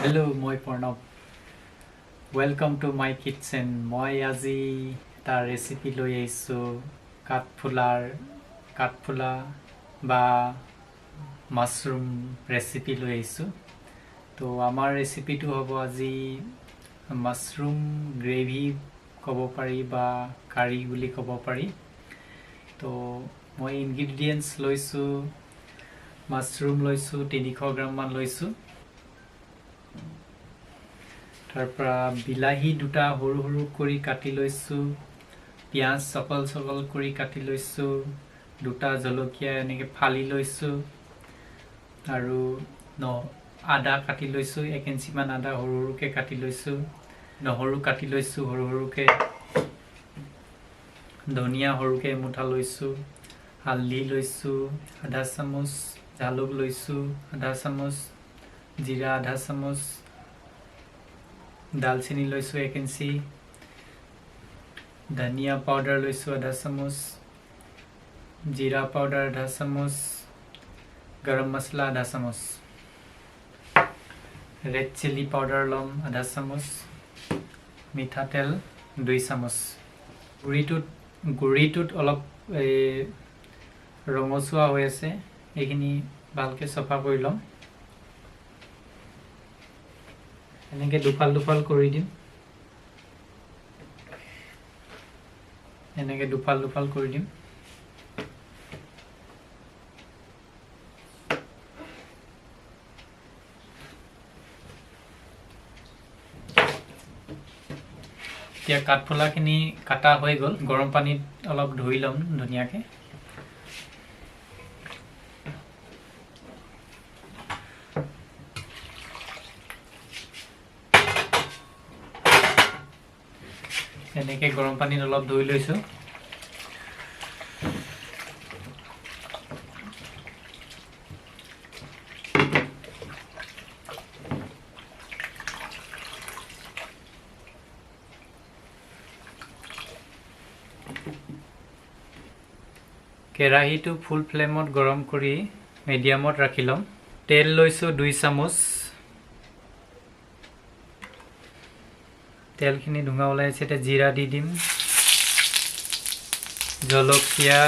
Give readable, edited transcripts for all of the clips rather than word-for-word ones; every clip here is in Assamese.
হেল্ল', মই Pranab. Welcome to my kitchen. মই আজি এটা ৰেচিপি লৈ আহিছোঁ, কাঠফুলা বা মাছৰুম ৰেচিপি লৈ আহিছোঁ। তো আমাৰ ৰেচিপিটো হ'ব আজি মাছৰুম গ্ৰেভি ক'ব পাৰি বা কাৰী বুলি ক'ব পাৰি। তো মই ইনগ্ৰিডিয়েণ্টছ লৈছোঁ, মাছৰুম লৈছোঁ 300 গ্ৰামমান লৈছোঁ। তাৰ পৰা বিলাহী দুটা সৰু সৰু কৰি কাটি লৈছোঁ, পিঁয়াজ চকল চকল কৰি কাটি লৈছোঁ, দুটা জলকীয়া এনেকৈ ফালি লৈছোঁ আৰু আদা কাটি লৈছোঁ, 1 ইঞ্চিমান আদা সৰু সৰুকৈ কাটি লৈছোঁ, নহৰু কাটি লৈছোঁ সৰু সৰুকৈ, ধনিয়া সৰুকৈ এমুঠা লৈছোঁ, হালধি লৈছোঁ আধা চামুচ, জালুক লৈছোঁ আধা চামুচ, জিৰা আধা চামুচ, দালচেনি লৈছোঁ 1 ইঞ্চি, ধনিয়া পাউডাৰ লৈছোঁ আধা চামুচ, জিৰা পাউডাৰ আধা চামুচ, গৰম মছলা আধা চামুচ, ৰেড চিলি পাউডাৰ ল'ম আধা চামুচ, মিঠাতেল 2 চামুচ। গুড়িটোত অলপ এই ৰঙচুৱা হৈ আছে, এইখিনি ভালকৈ চফা কৰি ল'ম। এনেকৈ দুফাল দুফাল কৰি দিম, এনেকৈ দুফাল দুফাল কৰি দিম। এতিয়া কাঠফুলাখিনি কাটা হৈ গ'ল। গৰম পানীত অলপ ধুই ল'ম ধুনীয়াকৈ। এনেকৈ গৰম পানীত অলপ ধুই লৈছোঁ। কেৰাহীটো ফুল ফ্লেমত গৰম কৰি মিডিয়ামত ৰাখি ল'ম। তেল লৈছোঁ 2 চামুচ। তেলখিনি ধোঁৱা ওলাই আছে। এতিয়া জিৰা দি দিম, জলকীয়া,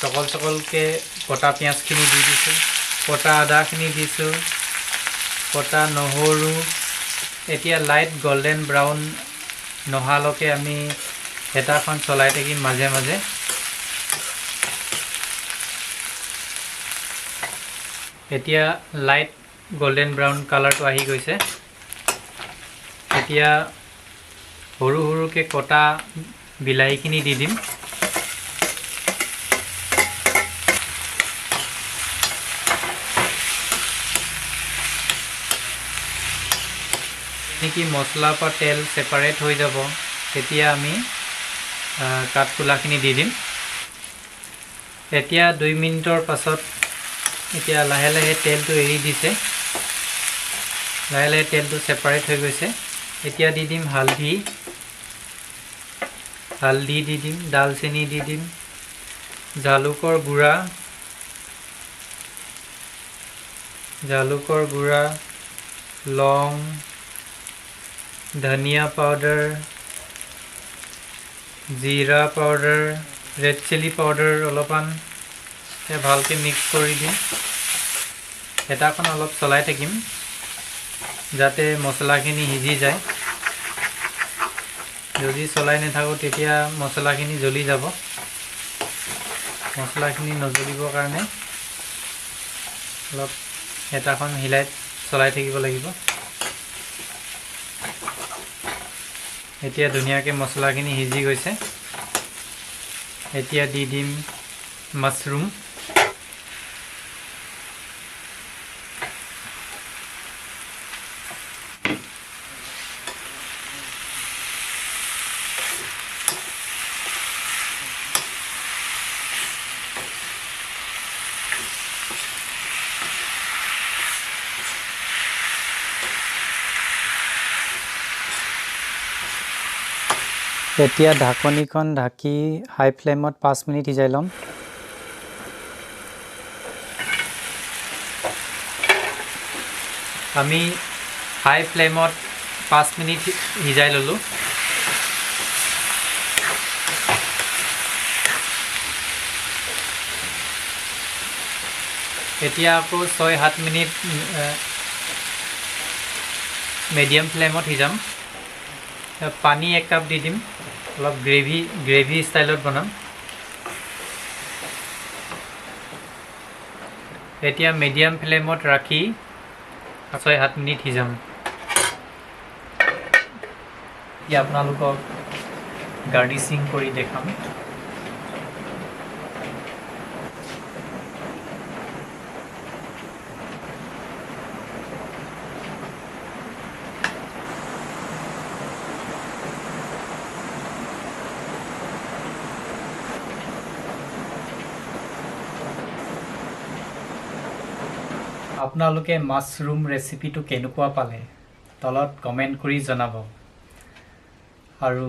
চকল চকলকৈ কটা পিঁয়াজখিনি দি দিছোঁ, কটা আদাখিনি দিছোঁ, কটা নহৰু। এতিয়া লাইট গল্ডেন ব্ৰাউন নহালৈকে আমি হেতাখন চলাই থাকিম মাজে মাজে। এতিয়া লাইট গল্ডেন ব্ৰাউন কালাৰটো আহি গৈছে। এতিয়া সৰু সৰুকৈ কটা বিলাহীখিনি দি দিম। নেকি মছলাৰ পৰা তেল ছেপাৰেট হৈ যাব, তেতিয়া আমি কাঠফুলাখিনি দি দিম। এতিয়া 2 মিনিটৰ পাছত এতিয়া লাহে লাহে তেলটো এৰি দিছে, লাহে লাহে তেলটো ছেপাৰেট হৈ গৈছে। এতিয়া দি দিম হালধি, হালধি দি দিম, ডালচেনি দি দিম, জালুকৰ গুড়া, জালুকৰ গুড়া, লং, ধনিয়া পাউডাৰ, জিৰা পাউডাৰ, ৰেড চিলি পাউডাৰ অলপমান। এতিয়া ভালকৈ মিক্স কৰি দিম। হেতাখন অলপ চলাই থাকিম যাতে মছলাখিনি সিজি যায়। যদি চলাই নাথাকোঁ, তেতিয়া মছলাখিনি জ্বলি যাব। মছলাখিনি নজ্বলিবৰ কাৰণে অলপ হেতাখন হিলাই চলাই থাকিব লাগিব। এতিয়া ধুনীয়াকৈ মছলাখিনি সিজি গৈছে। এতিয়া দি দিম মাছৰুম। এতিয়া ঢাকনিখন ঢাকি হাই ফ্লেমত 5 মিনিট সিজাই ল'ম। আমি হাই ফ্লেমত 5 মিনিট সিজাই ল'লোঁ। এতিয়া আকৌ 6-7 মিনিট মিডিয়াম ফ্লেমত সিজাম। পানী 1 কাপ দি দিম, অলপ গ্ৰেভি ষ্টাইলত বনাম। এতিয়া মিডিয়াম ফ্লেমত ৰাখি 6-7 মিনিট সিজাম। এতিয়া আপোনালোকক গাৰ্নিচিং কৰি দেখাম। আপোনালোকে মাছৰুম ৰেচিপিটো কেনেকুৱা পালে তলত কমেণ্ট কৰি জনাব। আৰু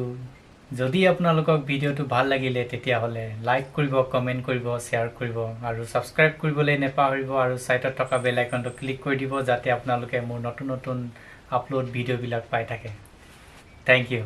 যদি আপোনালোকক ভিডিঅ'টো ভাল লাগিলে তেতিয়াহ'লে লাইক কৰিব, কমেণ্ট কৰিব, শ্বেয়াৰ কৰিব আৰু ছাবস্ক্ৰাইব কৰিবলৈ নাপাহৰিব। আৰু ছাইডত থকা বেল আইকনটো ক্লিক কৰি দিব, যাতে আপোনালোকে মোৰ নতুন নতুন আপলোড ভিডিঅ'বিলাক পাই থাকে। Thank you.